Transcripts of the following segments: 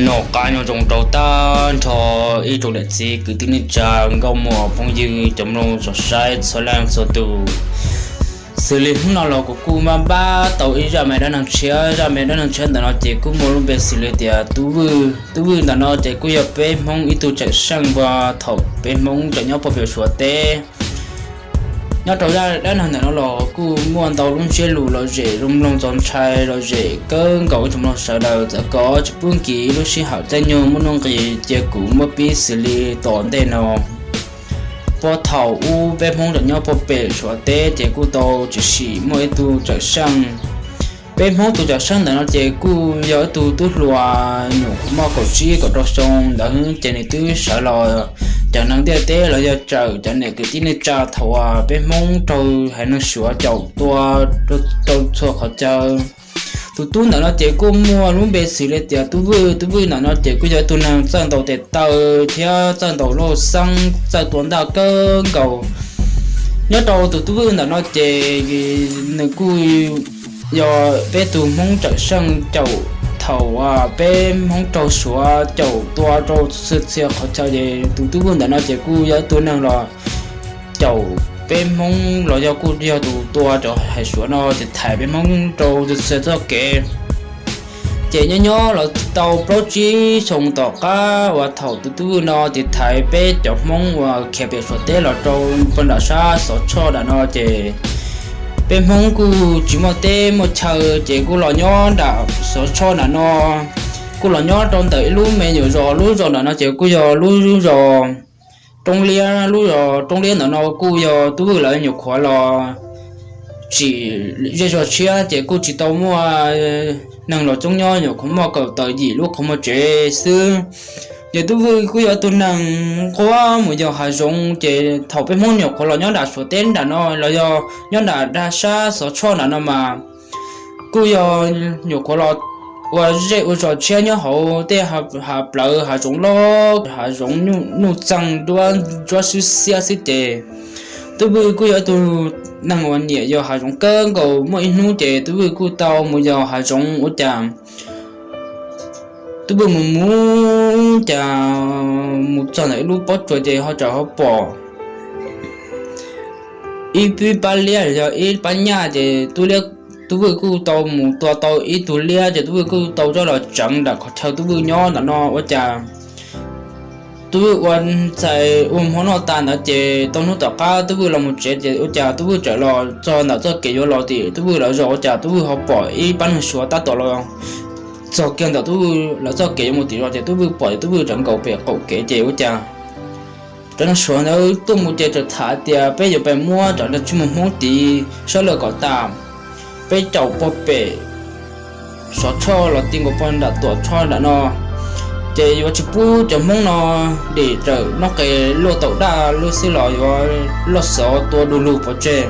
Noj qab nyob zoo rau tag nrho ib tsoom niam txiv kwv tij neej tsa nkauj muam phooj ywg cov mloog txhua saib txhua leej txhua tus. Xws li hnub no los kuv kuj npaj npaj tau ib zaj me dab neeg tshiab. Zaj me dab neeg tshiab ntawm no ces kuj muaj lub npe xws li tias Tub Vwj. Tub Vwj ntawm no ces kuj yog peb Hmoob ib tug tseem seej uas thaum peb Hmoob tseem nyob puag pem Suav teb. Nyob rau zaj dab neeg ntawm no los kuj muaj ntau lub ntsiab lus lom zem zoo mloog txaus ntshai lom zem kawg nkaus ib tsoom mloog sawv daws. Txawm kom tsis pub nkim ib lub sij hawm caij nyoog muaj nuj nqis, cia kuv muab pib xws li tom ntej no. Puag thaum ub peb Hmoob tseem nyob puag pem Suav teb ces kuj tau tshwm sim muaj ib tug tseem seej. Peb Hmoob tus tseem seej ntawm no ces kuj yog ib tug tub hluas nyuam qhuav muaj kaum tsib kaum rau xyoo ntawd ces nws twb sawv los cawm neeg ntiaj teb los yog cawm cov niam kwv tij neej tsa thaum uas peb Hmoob raug haiv neeg Suav caum tua rau txhua qhov chaw. Tus tub ntawm no ces kuj muaj lub npe xws li tias Tub Vwj. Tub Vwj ntawm no ces kuj yog ib tug neeg txawj ntaus tes taw thiab txawj ntaus lauj xeeb, txawj tua ntaj kawg nkaus. Nyob rau tus Tub Vwj ntawm no ces nws kuj yog peb tug Hmoob tseem seej caum thaum peb Hmoob raug Suav caum tua rau txhua txhia qhov chaw ces tus Tub Vwj ntawm no ces kuj yog ib tug neeg los caum peb Hmoob los yog kuj yog tus tua cov haiv Suav no ces thaiv peb Hmoob rau txhua txhia txoj kev. Ces nyob nyob los tau plaub tsib xyoo tom qab uas thaum tus Tub Vwj no ces thaiv peb cov Hmoob uas khiav pem Suav teb los rau puag nram sab Xov Tshoj nram no ces peb Hmoob kuj tsis muaj teb muaj chaw ces kuj los nyob nram Xov Tshoj nram no, kuj los nyob rau ntawm ib lub me nyuam zos. Lub zos nram no ces kuj yog lub zos Roob Liab. Lub zos Roob Liab ntawm no kuj yog Tub Vwj lawv nyuam qhuav los tsim zej zog tshiab ces kuj tsis tau muaj neeg los coob nyob, nyuam qhuav muaj kaum tawm yim lub qhov muag tsev xwb. Ces Tub Vwj kuj yog tus neeg nquag mus yos hav zoov ces thaum peb Hmoob nyuam qhuav los nyob nram Suav teb nram no los yog nyob nram dab sab Xov Tshoj nram no mas kuj yog nyuam qhuav los ua zej ua zos tshiab nyob hauv tej hav plawv hav zoov loj, hav zoov nuj txeeg duab ntsuab swb xiab xwb ces Tub Vwj kuj yog ib tug neeg uas nyiam yos hav zoov kawg nkaus. Muaj ib hnub ces Tub Vwj kuj tau mus yos hav zoov ua cas Tub Vwj mus mus cas mus txog ntawm ib lub pob tsuas ces ho txawm ho pom ib pab liab yog ib pab nyaj ces Tub Vwj kuj tau mus tua tau ib tug liab ces Tub Vwj kuj tau coj los tseev nram qhov chaw Tub Vwj nyob ntawm no ua cas Tub Vwj ua ntxhais ua hmo noj tas ntawd ces tau hnub tom qab Tub Vwj los mus tsev ces ua cas Tub Vwj txawm los txog ntawm txoj kev yuav los tim Tub Vwj lawv zos ua cas Tub Vwj ho pom ib pab neeg Suav tab tom los txog kiag ntawm Tub Vwj lawv txoj kev yuav mus tim zos ces Tub Vwj pom ces Tub Vwj txawm nkaum pem qaum kev ces ua cas cov neeg Suav ntawd tuaj mus ces txawm tham tias peb yuav pais muab cov neeg tsij mus Hmoob tid sab lawm kom tas, peb caum puag pem Xov Tshoj los ti nkaus puag nram Tuam Tshoj nram no, ces yuav tsis pub cov Hmoob no dim rawm noob qes luaj taum daj lub xwb los yuav loj xov tua du lug pov tseg.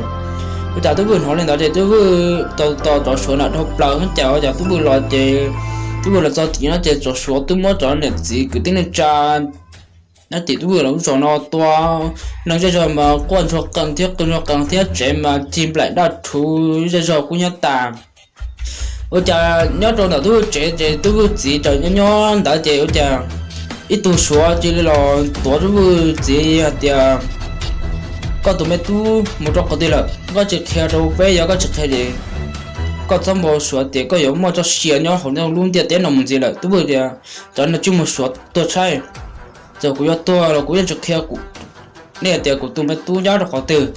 Ua cas Tub Vwj hnov li ntawd ces Tub Vwj tau tos cov Suav ntawd dhau plaws hab cas ua cas Tub Vwj los ces Tub Vwj los txog tim no ces cov Suav twb muab cov niam txiv kwv tij neej tsa nyob tim Tub Vwj lawv lub zos no tua neeg zej zog mas quaj ntsuag qees thiab qw ntsuag qees thiab tsev mas cig nplaim daj rhuv zej zog kuj nyob tas. Ua cas nyob rau ntawm Tub Vwj tsev ces Tub Vwj txiv tseem nyob nyob ntawd ces ua cas ib tug Suav cia li los tuav Tub Vwj txiv hais tias, koj tus me tub mus rau qhov twg lawm? Koj tsis qhia rau peb, yog koj tsis qhia ces koj txhob npau suav tias koj yuav muaj txoj sia nyob hauv lub ntiaj teb no mus ntxiv lawm. Tub Vwj tias, cov neeg tsij mus Suav tuag tshaib, txawm kuv yuav tuag los kuv yeej tsis qhia nej tias kuv tus me tub nyob rau qhov twg.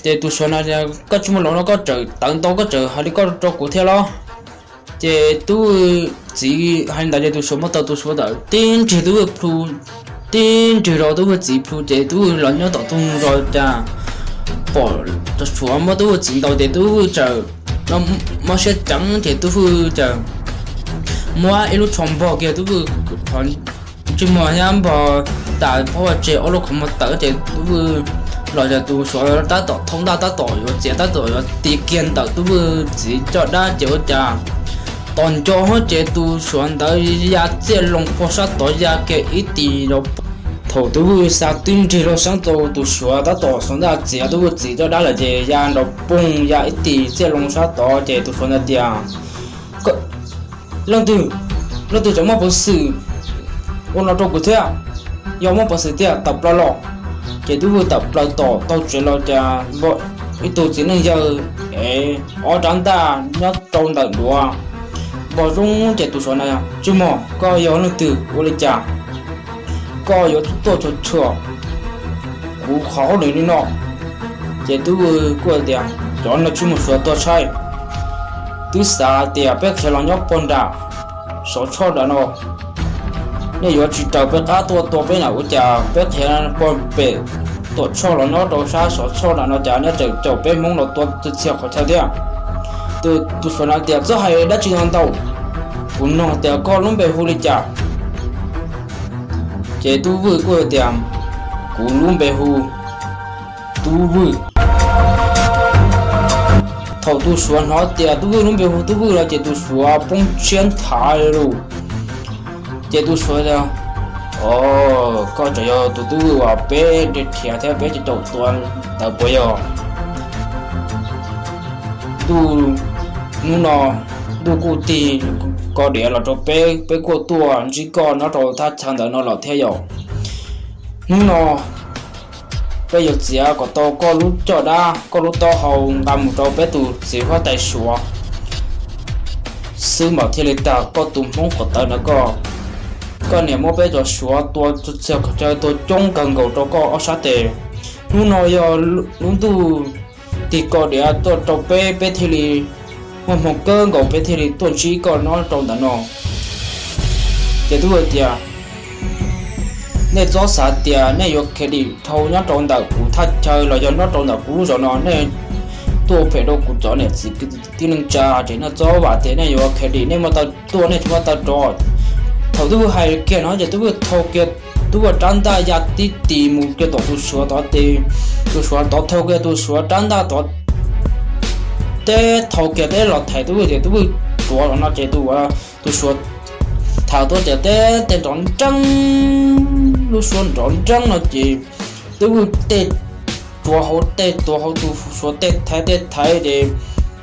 Ces tus Suav no, koj tsis muaj laus no koj tseem tawv ntau koj tseem hais li koj rau kuv thiab los? Ces Tub Vwj txiv hais li ntawd ces tus Suav muab tau tus Suav ntawd tib nrig Tub Vwj plhu, tib nrig rau Tub Vwj txiv plhu ces Tub Vwj los nyob tom tug zos cas pom tus Suav muab Tub Vwj txiv ntaus ces Tub Vwj txawm mob siab ceev ces Tub Vwj txawm muab ib lub tsho npog kiag Tub Vwj qhov ntsej muag thiab npog tas phab vaj tse ob lub qhov muag tawv ces Tub Vwj los ces tus Suav tab tom thau ntaj tab tom yuav txiav tab tom yuav ti kiag ntawm Tub Vwj txiv caj dab ces ua cas tos nco hab ces tus Suav ntawd ya txiaj loo puag sab tod ya kiag ib tis rau. Thaum Tub Vwj xa tib nrig loo saab tau tus Suav tab tom xuas ntaj txiav Tub Vwj txiv caj dab lawm ces ya nrov poog ya ib tis txiaj loo sab tod ces tus Suav ntawd tias, leej twg? Leej twg tseem muaj peev xwm ua no rau kuv thiab? Yog muaj peev xwm tiag tawm plaws los. Ces Tub Vwj tawm plaws tom taug tsev los cas npog ib tug txiv neej yawg es ob rab ntaj nyob rau ntawm duav npog zoo. Ces tus suav na, Tswj Mog, koj yog leej twg ua li cas koj yuav tuaj txog kuv qhov hauj lwm li no? Ces Tub Vwj kuj tias, Cov no tsis mus suav tuag saib, twb xav tias peb qhia los nyob puag nram Sov Tshoj nram no, nej yuav tsis raws peb qab tuaj tua peb na, ua cas peb qhia puag pem Tuam Tshoj los nyob rau sab Sov Tshoj nram no cas nej tseem caum peb Hmoob los tua txhia txhia qhov chaw thiab? Tus suav na tias, Txhob hais dab tsi ntau, kuv nug tias koj lub npe hu li cas? Ces Tub Vwj kuj tias, Kuv lub npe hu Tub Vwj. Thaum tus suav hnov tias Tub Vwj lub npe hu Tub Vwj no ces tus suav poob siab nthav lug. Ces tus suav tias, Os, koj tseem yog tus Tub Vwj uas peb nrhiav thiab peb caum tua ntawd puas yog? Ntuj, hnub no ntuj kuj tig ko diav los rau peb, peb kuj tuaj ntsib koj nyob rau thaj chaw ntawm no lawm thiab yom. Hnub no peb yuav txiav kom tau koj lub caj dab, koj lub taub hau nqa mus rau peb tus txiv huab tais suav xwb mas thiaj li tag koj tus Hmoob qhov tawv ntawd. Koj, koj niam muab peb cov suav tua txhia qhov chaw, tua coob kawg nkaus rau koj ob sab tes. Hnub no yog lub ntuj tig ko diav tuaj rau peb, peb thiaj li muaj hmoo kawg nkaus peb thiaj li tuaj ntsib koj nyob rau ntawm no. Ces Tub Vwj tias, Nej txhob xav tias nej yuav khe dim dhau nyob rau ntawm kuv thaj chaw los yog nyob rau ntawm kuv lub zos no, nej tuaj phem rau kuv cov niam txiv kwv tij neej tsa ces nej txhob vam tias nej yuav khe dim, nej muaj taw tuaj nej tsis muaj taw rov. Thaum Tub Vwj hais kiag no ces Tub Vwj thau kiag Tub Vwj rab ntaj ya tib tis mus kiag tom tus suav tod ces tus suav tod thau kiag tus suav rab ntaj tod teb, thau kiag teb los thaiv Tub Vwj ces Tub Vwj tuav los no ces tus, tus suav tham tuaj ces teb tej nrov nreeb, lub suab nrov nreeb no ces Tub Vwj tej tsuav hauv tej tuav hauv, tus suav tej thaiv tej thaiv ces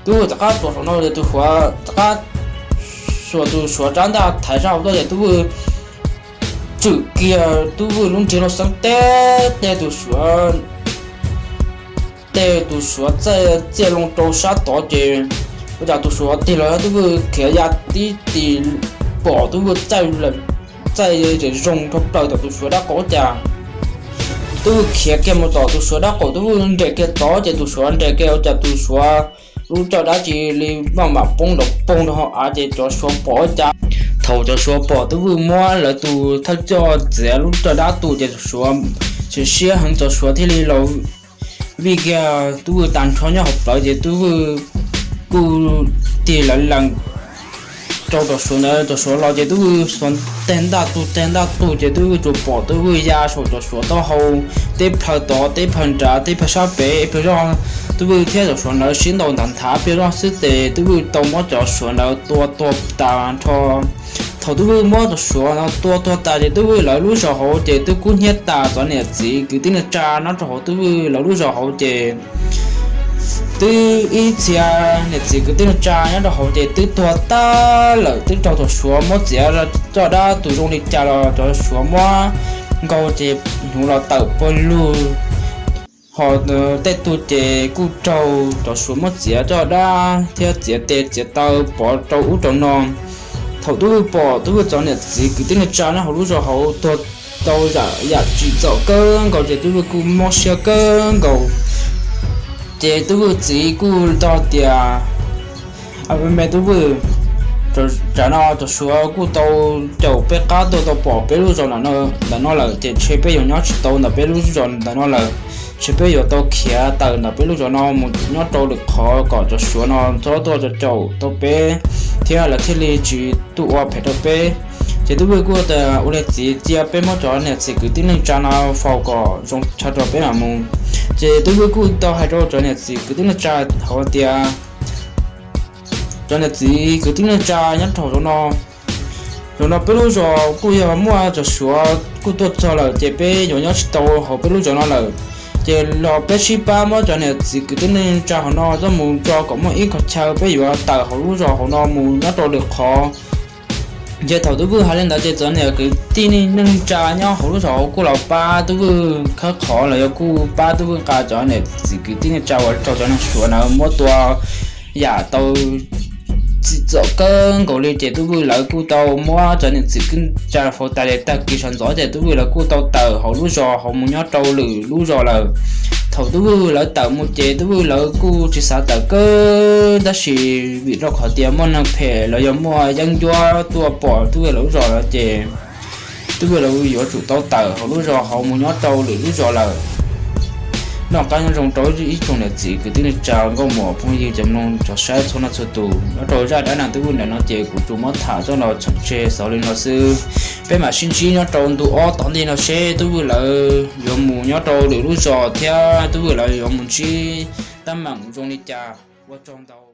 Tub Vwj rov qab tsuav saum no ces tus suav rov qab xuas tus suav rab ntaj thaiv sab hauv tuaj ces Tub Vwj tswm kiag Tub Vwj lub nrig lub xeeb teb tej tus suav, tej tus suav txaij txiaj loo rau sab tod ces ua cas tus suav tig los Tub Vwj khiav ya tib tis pom Tub Vwj txaij, txaij zoo zoo dhau plaws tom tus suav dab qaum ua cas Tub Vwj khiav kiag mus tom tus suav dab qaum, Tub Vwj nres kiag tod ces tus suav nres kiag ua cas tus suav lub caj dab cia li maj mam poob nrov poog rau hauv av ces cov suav pom ua cas. Thaum cov suav pom Tub Vwj muab lawv tus thawj coj txiav lub caj dab tu ces cov suav tseem siab heev, cov suav thiaj li los vij kiag Tub Vwj tag nrho nyob hauv plawv ces Tub Vwj kuj tig lawv lees rau cov suav ntawd, cov suav los ces Tub Vwj xuas teg ntaj tu teg ntaj tu ces Tub Vwj tsuas pom Tub Vwj ya saum cov suav taub hau, teb plhaw tod teb plhaw nrad teb plhaw sab pem plhaw zog. Tub Vwj thiab cov suav ntawd sib ntaus ntav nthav plhaw zog xwb ces Tub Vwj tau muab cov suav ntawd tua tuag tag nrho. Thaum Tub Vwj muab cov suav no tua tuag tas ces Tub Vwj lawv lub zos hauv ces twb kub hnyiab tas, cov niam txiv kwv tij neej tsa nyob rau hauv Tub Vwj lawv lub zos hauv ces twb ib txhia niam txiv kwv tij neej tsa nyob rau hauv ces twb tuag tag lawm, twb raug cov suav muab txiav, coj dab tus zoo li cas los cov suav muab nkaug ces hnyuv los tawm pawg lug, ho tej tug ces kuj raug cov suav muab txiav coj dab thiab txiav tes txiav taw pov rau ub rau no. Thaum Tub Vwj pom Tub Vwj cov niam txiv kwv tij neej tsa nyob hauv lub zos hauv tuag tau yam tsim txom kawg nkaus ces Tub Vwj kuj mob siab kawg nkaus. Ces Tub Vwj txiv kuj tau tias, me Tub Vwj, tam no cov suav kuj tau caum peb qab tuaj tau pom peb lub zos ntawm no lawm ces ntshe peb yuav nyob tsis tau ntawm peb lub zos ntawm no lawm. Ntshe peb yuav tau khiav tawm ntawm peb lub zos no mus nyob rau lwm qhov kom cov suav no txhob tuaj caum tau peb thiab lawv thiaj li tsis tuaj ua phem rau peb. Ces Tub Vwj kuj tias, ua li txiv, cia peb muab cov niam txiv kwv tij neej tsa no faus kom zoo chaw rau peb mam mus. Ces Tub Vwj kuj tau hais rau cov niam txiv kwv tij neej tsa hauv tias, cov niam txiv kwv tij neej tsa nyob rau hauv no, zaum no peb lub zos kuj yog muaj cov suav kuj tuaj txog lawm ces peb yuav nyob tsis tau hauv peb lub zos no lawm. Ces los peb sib pab muab cov niam txiv kwv tij neej tsa hauv no coj mus tso kom muaj ib qhov chaw peb yuav tawm hauv lub zos hauv no mus nyob rau lwm qhov. Ces thaum Tub Vwj hais li ntawd ces cov niam kwv tij neej tsa nyob hauv lub zos hauv kuj los pab Tub Vwj khawb qhov los yog kuj pab Tub Vwj nqa cov niam txiv kwv tij neej tsa uas raug cov neeg Suav ntawd muab tua yam tau txim txom kawg nkaus li. Ces Tub Vwj lawv kuj tau muab cov niam txiv kwv tij neej tsa faus tas li. Tag kis sawv ntxov ces Tub Vwj lawv kuj tau tawm hauv lub zos hauv mus nyob rau lwm lub zos lawm. Thaum Tub Vwj lawv tawm mus ces Tub Vwj lawv kuj tsis xav tawm kawg, tab sis vim rau qhov tias muaj neeg phem los yog muaj yeeb ncuab tuaj pom Tub Vwj lawv lub zos lawm ces Tub Vwj lawv yuav tsum tau tawm hauv lub zos hauv mus nyob rau lwm lub zos lawm. Noj qab nyob zoo rau ib tsoom niam txiv kwv tij neej tsa nkauj muam phooj ywg cov mloog cov saib txhua leej txhua tus. Nyob rau zaj dab neeg Tub Vwj ntawm no ces kuv tsuas muab tham txog los tseem tseg xaus li no xwb. Peb mam sib ntsib nyob rau ntu ob tom ntej no seb Tub Vwj lawv yuav mus nyob rau lwm lub zos thiab Tub Vwj lawv yuav mus ntsib teeb meem zoo li cas. Ua tsaug ntau.